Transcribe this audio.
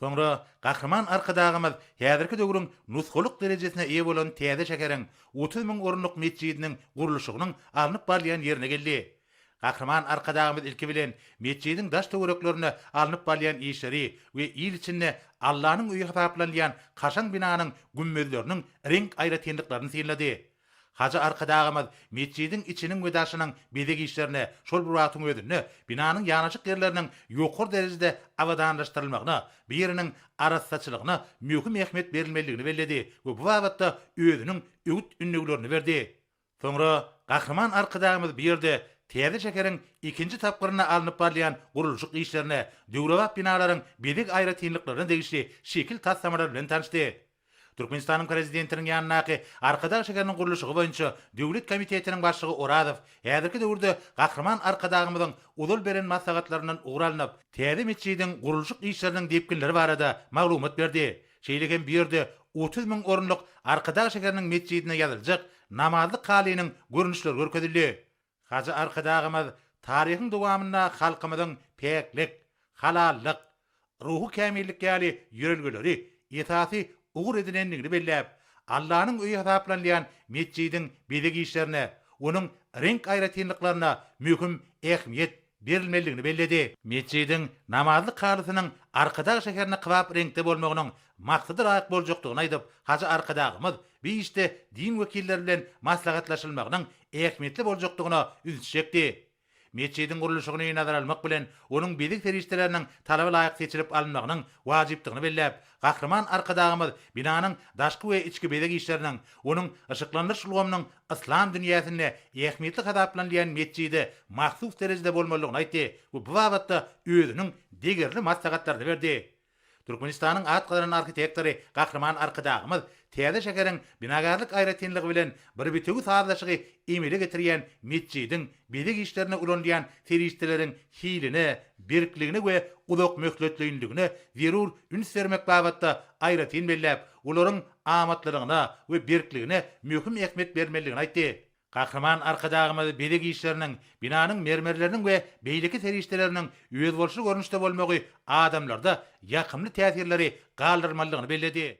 Soňra Gahryman Arkadagymyz häzirki döwrüň nusgalyk derejesine eýe bolan täze şäheriň 30 müň orunlyk metjidiniň gurluşygynyň alnyp barylýan ýerine geldi. Gahryman Arkadagymyz ilki bilen metjidiň daş-töwereklerinde alnyp barylýan işleri we il içinde Allanyň öýi hasaplanylýan kaşaň binanyň gümmezleriniň reňk aýratynlyklaryny synlady. Hajy Arkadagymyz metjidiň içiniň we daşynyň bezeg işlerine, şol bir wagtyň özünde binanyň ýanaşyk ýerleriniň ýokary derejede abadanlaşdyrylmagyna, bu ýeriniň arassaçylygyna möhüm ähmiýet berilmelidigini belledi we bu babatda özüniň öwüt-ündewlerini berdi. Soňra Gahryman Arkadagymyz bu ýerde täze şäheriň ikinji tapgyrynda alnyp barylýan gurluşyk işlerine, döwrebap binalaryň bezeg aýratynlyklaryna degişli şekil taslamalary bilen tanyşdy. Türkmenistanyň Prezidentiniň ýanyndaky Arkadag şäheriniň gurluşygy boýunça döwlet komitetiniň başlygy Orazow häzirki döwürde Gahryman Arkadagymyzyň ozal beren maslahatlaryndan ugur alnyp, täze metjidiň gurluşyk işleriniň depginleri barada maglumat berdi. Şeýle hem bu ýerde 30 müň orunlyk Arkadag şäheriniň metjidine ýazyljak namazlyk halynyň görnüşleri görkezildi. Hajy Arkadagymyz taryhyň dowamynda halkymyzyň päklik, halallyk, ruhy kämillik ýaly ýörelgeleri esasy ugur edinendigini belläp, Allanyň öýi hasaplanylýan metjidiň bezeg işlerine, onuň reňk aýratynlyklaryna möhüm ähmiýet berilmelidigini belledi. Metjidiň namazlyk halysynyň Arkadag şäherine kybap reňkde bolmagynyň maksada laýyk boljakdygyny aýdyp, hajy Arkadagymyz bu işde din wekilleri bilen maslahatlaşylmagynyň ähmiýetli boljakdygyna ünsi çekdi. Metjidiň gurluşygyny nazara almak bilen, onuň bezeg serişdeleriniň talaba laýyk seçilip alynmagynyň wajypdygyny belläp, Gahryman Arkadagymyz binanyň daşky we içki bezeg işleriniň, onuň yşyklandyryş ulgamynyň yslam dünýäsinde ähmiýetli hasaplanylýan metjide mahsus derejede bolmalydygyny aýtdy we bu babatda özüniň degerli maslahatlaryny berdi. Türkmenistanyň at gazanan arhitektory Gahryman Arkadagymyz täze şäheriň binagärlik aýratynlygy bilen bir bitewi sazlaşygy emele getirýän metjidiň bezeg işlerinde ulanylýan serişdeleriň hiline, berkligine we uzakmöhletleýinligine zerur üns bermek babatda aýratyn belläp, olaryň amatlylygyna we berkligine möhüm ähmiýet bermelidigini aýtdy. Gahryman Arkadagymyz bezeg işleriniň, binanyň mermerleriniň we beýleki serişdeleriniň özboluşly görnüşde bolmagy adamlarda ýakymly täsirleri galdyrmalydygyny belledi.